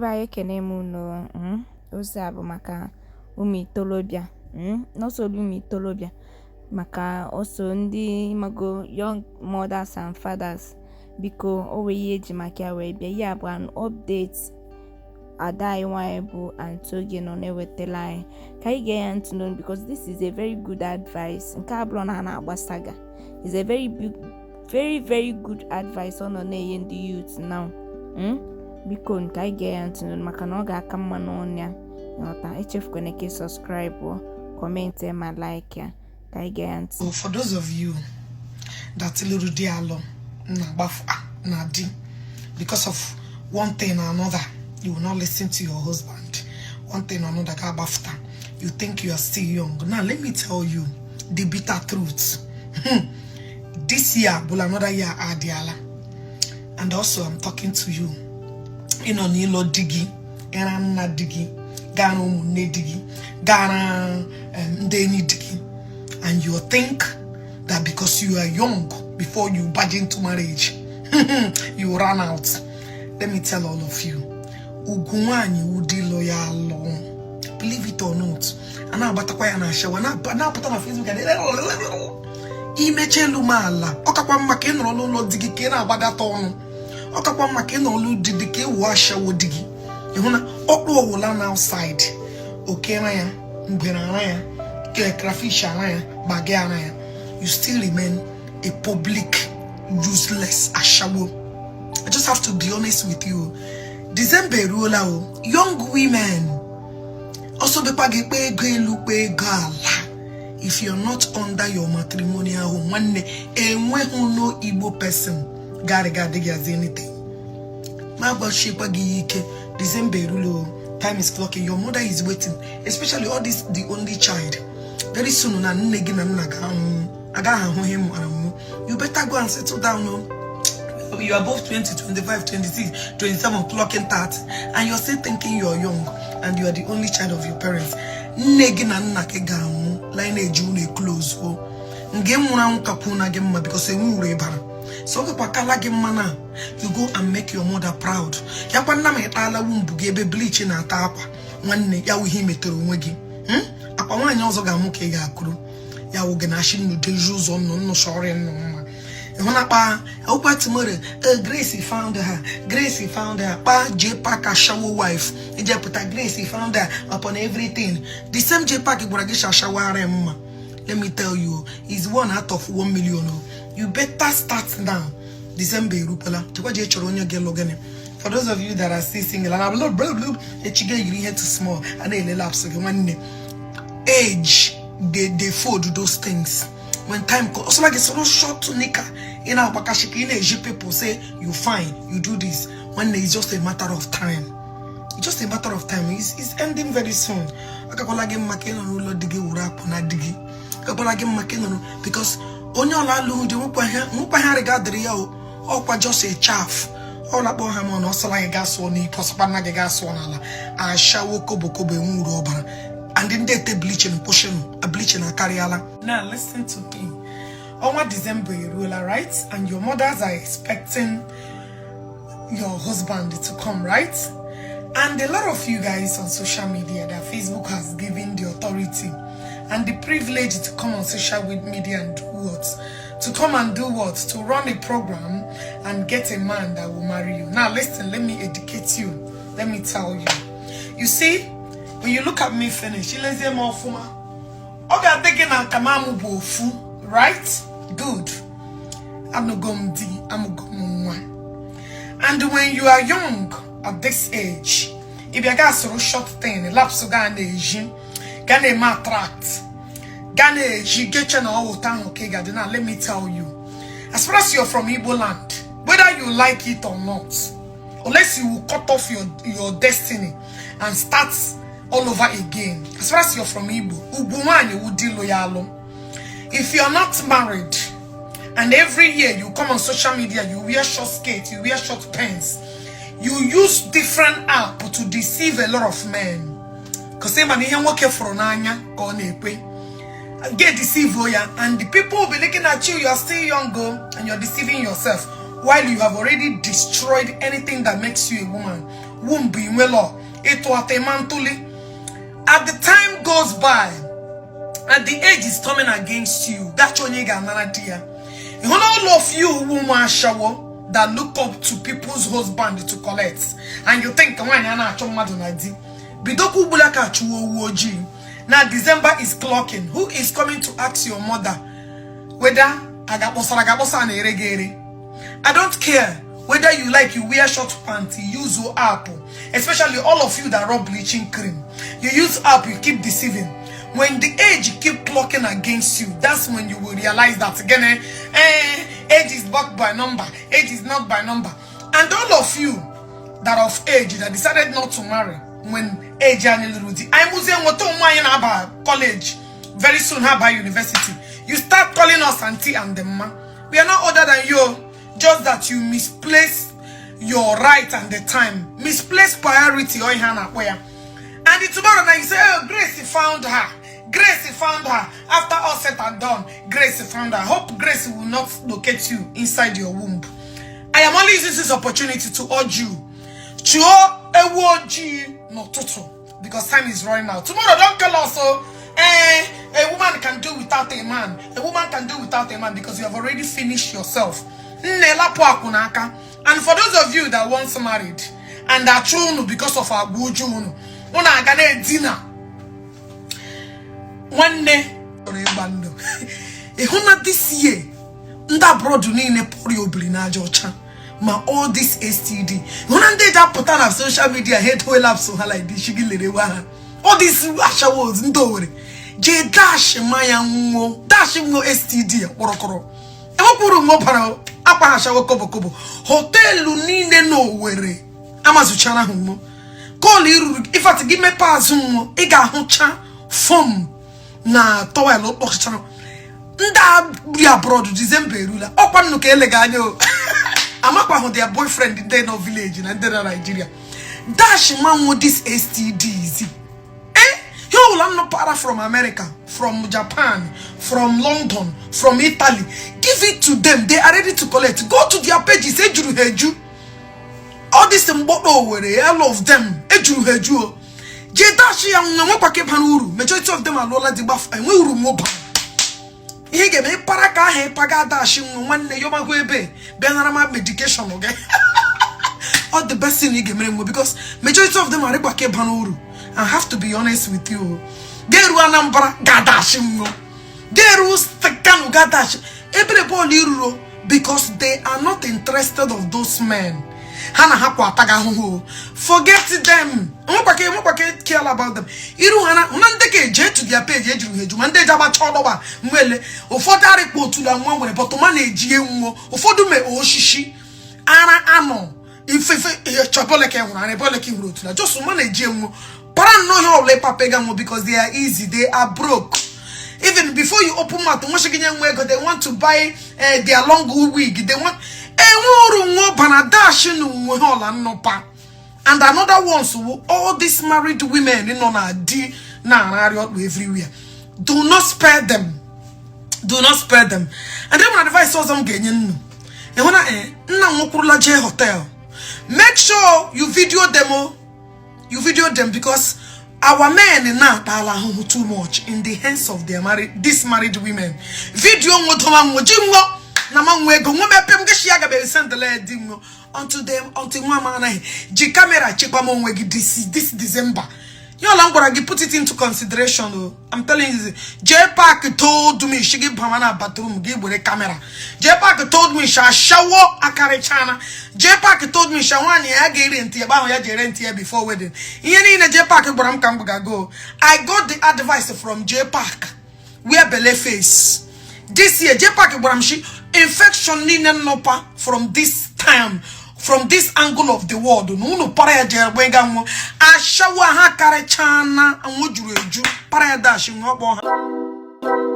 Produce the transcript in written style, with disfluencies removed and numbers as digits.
Ndị be anyị, ekene m unu. Ozi a bụ maka ụmụ ikolobịa, not only ụmụ ikolobịa, maka also ndị mago young mothers and fathers. Biko, o nwee ihe eji maka ya wee bịa. Ihe a bụ an update ada anyị nwaanyị bụ Aunty Oge nọ na-ewetara anyị. Ka anyị gee ya ntị n'olu, because this is a very good advice. Nke a bụrụ na a na-agbasa ga is a very big, very very good advice ọ nọ na-enye ndị youth now. Biko, nke anyị gee ya ntị n'olu, maka na ọ ga-aka mma n'ọnụ ya nghọta. Echefukwana ka ị subscribe, comment ma like ya. Ka anyị gee ya ntị. So for those of you that lụrụ di alụ na-agbafu na di because of one thing or another, you will not listen to your husband, one thing or another ga-agbafuta, you think you are still young. Now let me tell you the bitter truth. This year bụ another year adịala. And also I'm talking to you, ịnọ n'ịlọ di gị, ịra nna di gị, gara ụmụnne di gị, gara ndị enyi di gị, and you think that because you are young, before you barge into marriage, you run out. Let me tell all of you, ugwu nwanyị wudi lụ ya alụ, believe it or not, a na-agbatakwa ya na ashawa na-apụta na Facebook. Imecha elu m ala, ọ kakwa mma ka ị nọrọ n'ụlọ di gị ka ị na-agbadata ọnụ. Ọ kakwa mma ka ị nọrọ n'ụlọ di gị ka ị wụọ ashawo di gị. Ịhụ na ọkpụ ọwụla na outside, oke ra ya, ngwere ara ya, crayfish ara ya, gbage ara ya, you still remain a public useless ashawo. I just have to be honest with you. December eruola o. Young women, ọsọ bịkwa gị kpee ego elu, kpee ego ala, if you're not under your matrimonial home, nwanne, enweghị no Igbo person garịga adịghị as anything. Ma gbachiekwa gị ike. December erula o. Time is clocking. Your mother is waiting, especially all this the only child. Very soon na nne gị na nna gị anwụ, agaghị ahụ ihe mara nwụ. You better go and settle down o. You are above 20, 25, 26, 27, clocking 30, and you're still thinking you're young and you are the only child of your parents. Nne gị na nna gị ga-anwụ, lineage unu eclose o. Nke nwụrụ anwụ kakwu na gị mma, because enwe uru ịbara. So ọ gakwa gị mma na you go and make your mother proud. Ya kwa nna m ịtaala wumbu gị ebe bleach na-ata akwa. Nwanne ya, wụ ihe i metere onwe gị. Akwa nwaanyị ọzọ ga-amụ ka ị ga-akụrụ ya wụ gị na ashị nnu deji ụzọ nnụ nnụ sọrị nnụ mma. Ịhụ na kpa ọkwa tomorrow, Grace found her, Grace found her. Kpa J Park ashawo wife ijepụta, Grace found her upon everything. The same J Park gwara gị shashawara mma. Let me tell you, is one out of 1 million o. You better start now. December erukwala. Chekwa jee chọrọ onye gị lụ gịnị. For those of you that are still single and blah, blah, blah, echi ga yiri ihe too small a na-ele laps gị. Nwanne, age dey fold those things. When time comes, also like soro short nika ị na-agbakashi ka ị na-eji, people say you fine, you do this. Nwanne, it's just a matter of time. It's just a matter of time. It's ending very soon. Akakwala gị mma ka ị nọ n'ụlọ di gị wuru akpụ na di gị. Akakwala gị mma ka ị nọrọ, because onye ọla alụghị di nwekwa ihe arịga dịrị ya o. Ọkwa just a chaff. Ọla kpọọ ha ma na ọsọla gị gaa sụọ n'ike, ọsọkwa nna gị gaa sụọ n'ala. Ashawo kobo kobo enwe uru ọbara. And ndị ete bleaching, kwụsịnụ bleaching, akarịala. Now listen to me. Ọnwa December eruola, right? And your mothers are expecting your husband to come, right? And a lot of you guys on social media that Facebook has given the authority and the privilege to come on social media and do what? To come and do what? To run a program and get a man that will marry you. Now listen, let me educate you. Let me tell you. You see, when you look at me finish, ilezie m ọfụma. Ọ ga-adị gị na nka m amụ bụ ofu, right? Good. Anụgo m di, amụgo m nwa. And when you are young at this age, ị bịa ga soro short thing, laps ga na-eji, ga na-eme attract, ga na-eji geche na ọwụta ahụ ka ị ga-adị na. Let me tell you, as far as you're from Igbo land, whether you like it or not, unless you will cut off your destiny and start all over again, as far as you're from Igbo, ugwu nwanyị wụ di lụ ya alụ. If you're not married, and every year you come on social media, you wear short skirt, you wear short pants, you use different app to deceive a lot of men. Because say man, ihe nwoke fụrụ n'anya ka ọ na-ekwe. Get deceive oh ya, and the people will be looking at you, you are still young girl, and you're deceiving yourself while you have already destroyed anything that makes you a woman. Womb inwelọ ịtụ ata ịma ntụli. At the time goes by and the age is coming against you, that's onye ị ga-anara di ya. Ịhụ na all of you ụmụ ashawo that look up to people's husband to collect, and you think nwaanyị a na-achọ mmadụ na di, bidokwa ugbula ka achụwa owu ojii. Na December is clocking. Who is coming to ask your mother whether a ga-akpọsara ga-akpọsa na-ere gị ere? I don't care whether you like, you wear short pants, you use your app, especially all of you that rub bleaching cream. You use app, you keep deceiving. When the age keep clocking against you, that's when you will realize that again, age is not by number, age is not by number. And all of you that are of age that decided not to marry when age anyị lụrụ di, anyị mụzie nweta onwe anyị na-aba college, very soon ha ba university. You start calling us auntie and the ma. We are not older than you, just that you misplace your right and the time, misplaced priority or ihe a na-akpọ ya. And tomorrow now you say, "Oh, Grace found her. Grace found her." After all said and done, Grace found her. Hope Grace will not locate you inside your womb. I am only using this opportunity to urge you. Chụọ ewu ojii n'ụtụtụ because time is running out. Tomorrow, don't tell us, oh, a woman can do without a man. A woman can do without a man, because you have already finished yourself. Nne, lapụ akwụ n'aka. And for those of you that once married and achụ unu because of agwa uju unu, unu aga na-edina nwanne chọrọ ịgba ndụ. Ịhụ na this year ndị abroad niile pụrụ obiri n'aja ọcha ma all this STD. Hụ na ndị ji apụta na social media, ha edowela so ha like this gị lerewa ha. All this ashawos ndị Owere jee dash mmanya nwụọ, dash nwụọ STD kpọrọkọrọ, enwekwuru nwa bara akwa ha ashawo kobokobo. Hotel niile na Owere amazuchara ha nwụọ kọọlụ iruru ifat gị mepee azụ nwụọ, ị ga-ahụcha foam na towel kpọchara ndị a bi abroad. December erula, ọkwa nnụ ka elega anya o amakwahụ their boyfriend ndị nọ village na ndị nọ Nigeria dash manwụ this STDs. Ihe ọbụla nnụ para from America, from Japan, from London, from Italy, give it to them. They are ready to collect. Go to their pages, ejuru ha eju. All this mgbọkpọ Owere, all of them ejuru ha eju o. Jee dash ya nwa nwekwa ka ịbara uru. Majority of them alụọla di gbafu, enwe uru mụba. Ihe ị ga-eme, ịpara ka ahụ ịpaga dash nwa nwanne yọmakwa ebe bịa nara ma medication gị. All the best thing ị ga-emere nwe, because majority of them arịkwa ka ịbara uru. I have to be honest with you. Ga-eru Anambra ga-adashi nwa, ga-eru Kano ga-adashi ebere bọọlụ iruro, because they are not interested of those men. Ha na ha kwa ataga ahụhụ. Forget them. Nwekwa ka care about them. Iru ha na na ndị ka eje to their page, ejuru ha eju ma ndị eji agbacha ọdọgba nwele. Ụfọdụ arịkpa otula nwa nwere bọtụma na-eji nwụọ, ụfọdụ mee osisi ara anọ ifefe chọbọleke hụrụ ara eboleke hụrụ otula just ma na-eji enwo para nnọọ ihe ọbụla ịpapa ga nwụ, because they are easy, they are broke. Even before you open mouth nwesị gị nye nwa ego, they want to buy their long wig. They want enwe uru nwa bana dash nwe ha ọla nnụpa. And another ones wụ all these married women nọ na di na-ararị ọkpụ everywhere. Do not spare them, do not spare them. And then one advice ọzọ m ga-enye nnu, ịhụ na nna m nwokwurula jee hotel, make sure you video them o, you video them, because our men na-atala ahụhụ too much in the hands of their married, these married women. Video nwodoma nwo ji nwo na ma nwa ego nwa mepe m gịshi ya gabeghị sendele di nwo unto them until nwa m anaghị ji camera chekwa m onwe gị this December. Ya ọla m gwara gị, put it into consideration o. I'm telling you, J Park told me shi gị bama na bathroom gị were camera. J Park told me sha ashawo akarịchana. J Park told me sha nwaanyị ya ga-ere ntị ebe ahụ ya ji ere ntị ya before wedding. Ihe niile J Park gwara m ka m ga-go. I got the advice from J Park where belle face this year. J Park gwara m shi infection niile nnọpa from this time, from this angle of the world, na unu para ya jere gbe ga nwụọ ashawo ha karịchana anwụ juru eju para ya dash nwe ọkpọ ha.